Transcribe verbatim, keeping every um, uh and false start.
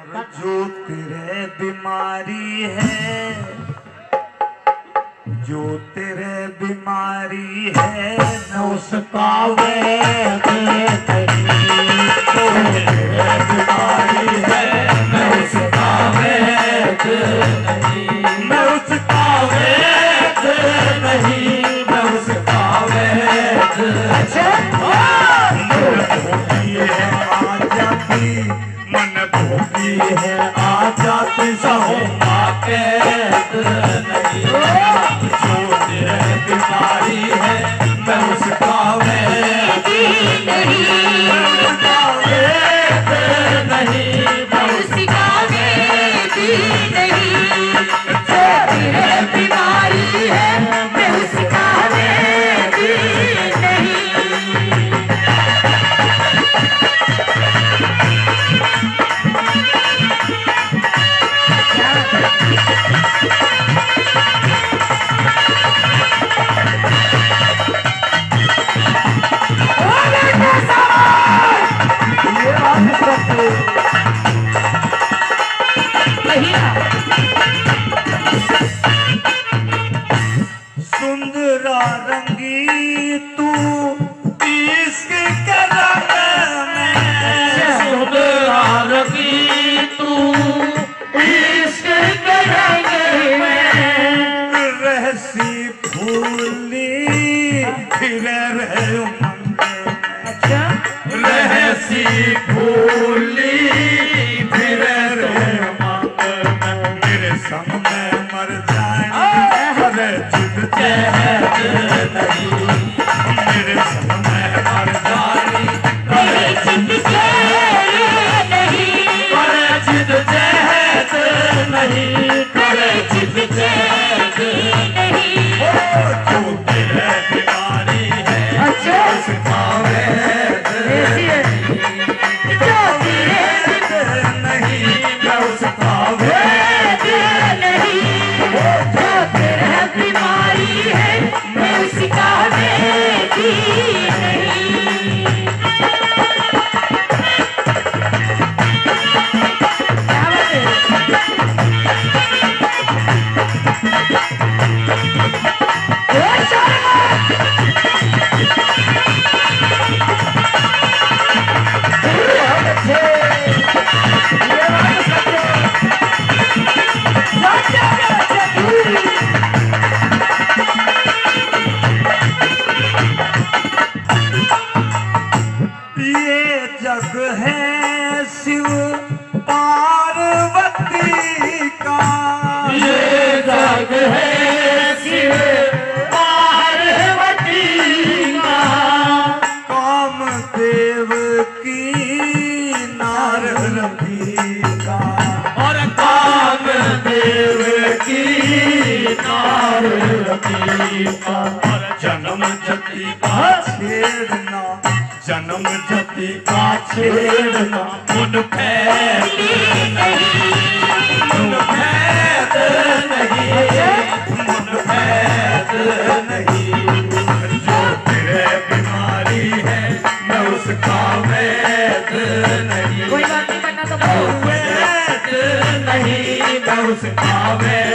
जो तेरे बीमारी है, जो तेरे बीमारी है, मैं उसका वैद्य नहीं। जो तेरे बीमारी है, मैं उसका वैद्य नहीं। मैं उसका वैद्य नहीं, मैं उसका वैद्य। अच्छा। मन भोगी है आजादी, मन भोगी है आजादी, सहूंगा कैद नहीं। जो तेरे बीमारी है, मैं उसका वैद्य नहीं। मैं उसका वैद्य नहीं, मैं उसका वैद्य नहीं। जो तेरे बीमारी है, मैं उसका वैद्य नहीं। सुंदरा रंगी तू इश्क के रंग में। सुंदरा रंगी तू इश्क के रंग में। रहसी फूली फिरे रे उमंग। अच्छा। रहसी फूली फिरे रे उमंग। मेरे संग में मर जानी, पर जिद जहद नहीं। मेरे संग में मर जानी, पर जिद जहद नहीं। पर जिद जहद नहीं, पर जिद जहद नहीं। ओ, जो तेरे बीमारी है, अच्छा। उसका वैद्य ऐसी है। नहीं। जो तेरे नहीं, मैं उसका वैद्य नहीं। जो तेरे बीमारी है, मैं उसका वैद्य नहीं। क्या बात है? ये जग है शिव पार्वती का। ये जग है शिव पार्वती का। कामदेव की नारद का। और कामदेव की नारद का। और जन्म जति का छेड़ना, जन्म जति का छेड़ना, उन फैली नहीं, उन फैद नहीं, उन फैद नहीं। जो तेरे बीमारी है, मैं उसका वैद नहीं। कोई बात नहीं, बनना तो वैद नहीं, मैं उसका वैद